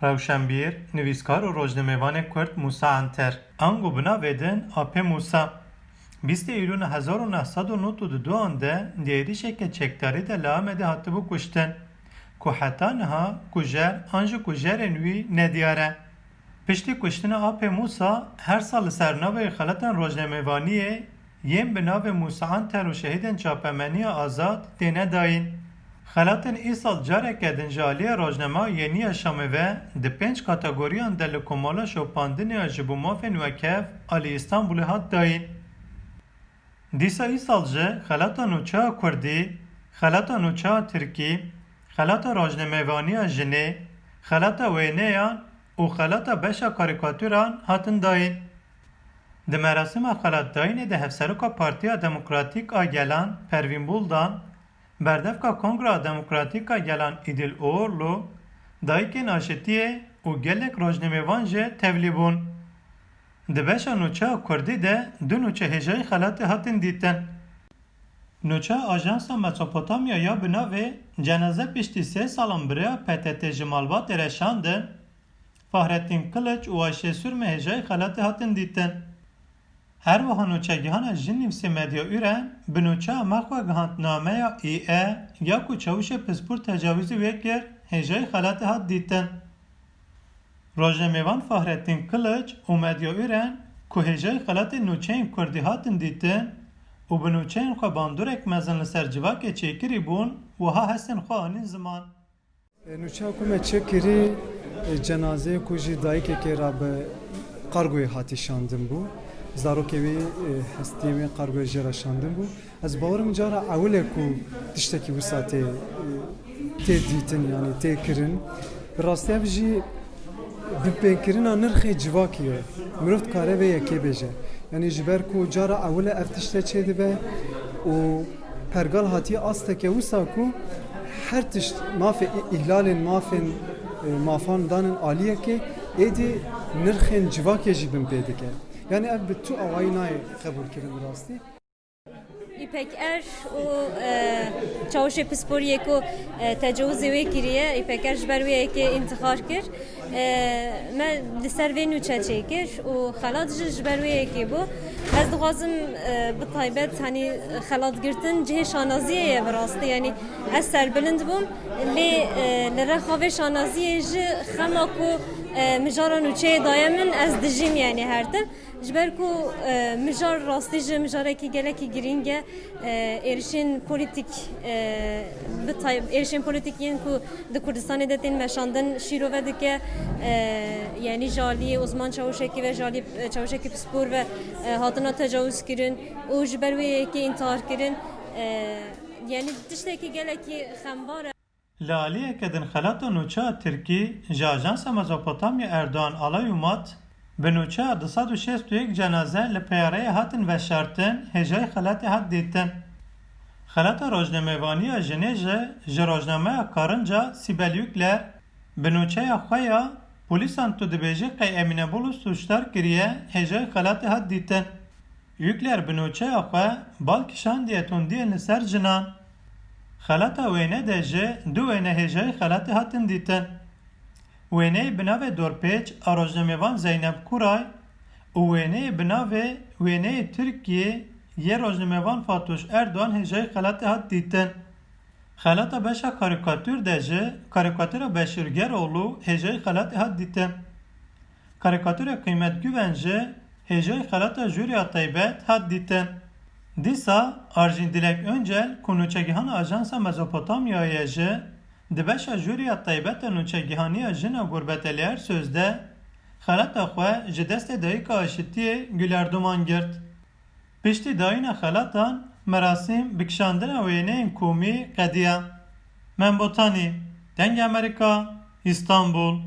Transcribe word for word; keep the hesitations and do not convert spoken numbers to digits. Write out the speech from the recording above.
Rewşenbîr, nivîskar û rojnamevanê Kurd Mûsa Anter, ango bi navê din Apê Mûsa, bîstê Îlûna hezar û neh sed û nod û du an de di êrîşeke çekdarî de li Amedê hatibû kuştin, ku heta niha kujer an ji kujerên wî nediyar e. Piştî kuştina Apê Mûsa, her sal li ser navê xelatên rojnamevaniyê yên bi navê Mûsa Anter û şehîdên çapemeniya azad têne dayîn. Xelatên îsal careke din ji aliyê rojnameya Yenî ya Şamê ve di pênc kategoriyan de li Komala Şopandinê ya ji bo mafên wekhev a li Îstanbulê hat dayîn. Dîsa îsal jî xelata nûçeya kurdî, xelata nûçeya tirkî, xelata rojnamevaniya jinê, xelata wêneyan û xelata beşa karîkatûran hatin dayîn. Di merasîma xelatdayînê de Hevseroka Partiya Demokratîk a Gelan Pervîn Buldan, Berdevka Kongra Demokratîk a Gelan Îdil Oğurlu, dayikên aşitiyê û gelek rojnamevan jî tevlî bûn. Di beşa nûçeya kurdî de du nûçe hêjayî xelatê hatin dîtin. Nûçeya Ajansa Mezopotamya ya bi navê Cenaze piştî sê salan bi rêya P T T ji malbatê re şandin, Fahrettin Kılıç û Ayşe Sürme hêjayî xelatê hatin dîtin. Her wiha nûçegihana Jinîvsê Medya Üren bi nûçeya Me xwe gihand nameya î e ya ku Çawişê Pispor tecawizî wê kir, hêjayî xelatê hat dîtin. Rojnamevan Fahrettin Kılıç û Medya Üren ku hêjayî xelatê nûçeyên kurdî hatin dîtin û bi nûçeyên xwe bandorek mezin li ser civakê çêkirî bûn, wiha hestên xwe anîn ziman. Nûçeya ku me çêkirî, e, cenazeyê ku ji dayikekê re bi qargoyê hatî şandin bû. Zarokê wî, e, hestiyê wê qargoyê jê re şandin bû. Ez bawerim cara ewil e ku tiştekî wisa tê, e, tê dîtin, yanî tê kirin. Bi rastî ev jî binpêkirina nirxê civakê ye. Mirov dikare vê yekê bêje. Yanî ji ber ku cara ewil e ev tişt çêdibe û pergal hatiye asteke wisa ku her tişt mafê î-, îhlalên mafên, e, mafan danin aliyekê, êdî nirxên civakê jî binpê dike. Yanî ev bi tu awayî nayê qebûlkirin bi rastî. Îpek Er û, e, Çawişê Pisporiyê ku, e, tecawizê wê kiriye, Îpek Er ji ber wê yekê întîxar kir. E, me li ser vê nûçe çêkir û xelat jî ji ber wê yekê bû. Ez dixwazim, e, bi taybet, hanî, xelatgirtin cihê şanaziyê ye bi rastî, yanî ez serbilind bûm. Lê, e, li rexa vê şanaziyê jî xema ku, e, mijara nûçeyê daye min, ez dijîm, yanî her tim. Ji ber ku, e, mijar rastî jî mijarekî gelekî girîng e. E, êrişên polîtîk, e, bi tay-, êrişên polîtîk yên ku di Kurdistanê de tên meşandin şîrove dike. E, yanî ji aliyê Osman Çawuşekî ve ji aliyê, e, Çawuşekî Pispor ve, e, hatina tecawizkirin û ji ber wê yekê întîxarkirin. E, yanî tiştekî gelekî xembar e. Li aliyeke din xelata nûçeya tirkî ji Ajansa Mezopotamya Erdoğan Alay û Mat bi nûçeya du sed û şêst û yek cenaze li peyareyê hatin veşartin, hêjayî xelatê hat dîtin. Xelata rojnamevaniya jinê jî ji rojnameya Karınca Sibel Yükler bi nûçeya xwe ya Polîsan tu dibêjî qey Emîne Bulus tûşdar kiriye, hêjayî xelatê hat dîtin. Yükler bi nûçeya xwe bal kişandiye tundiyên li ser jinan. Xelata wêne de jî du wêne hêjayî xelatê hatin dîtin. Wêneyê bi navê Dorpêç a rojnamevan Zeynep Kuray û wêneyê bi navê Wêneyê Tirkiyê yê rojnamevan Fatoş Erdoğan hêjayî xelatê hat dîtin. Xelata beşa karîkatûr de jî karîkatûra Beşîr Geroğlu hêjayî xelatê hat dîtin. Karîkatûra Qîmet Güven jî hêjayî xelata jûriya taybet hat dîtin. Dîsa Arjîn Dilek Öncel ku nûçegihana Ajansa Mezopotamyayê ye jî di beşa jûriya taybet a nûçegihaniya Jina Gurbet Elî Ersöz de xelata xwe ji destê dayika aşitiyê Güler Duman girt. Piştî dayîna xelatan, merasîm bi kişandina wêneyên komî qediya. Mem Botanî, Dengê Amerîka, Îstanbul.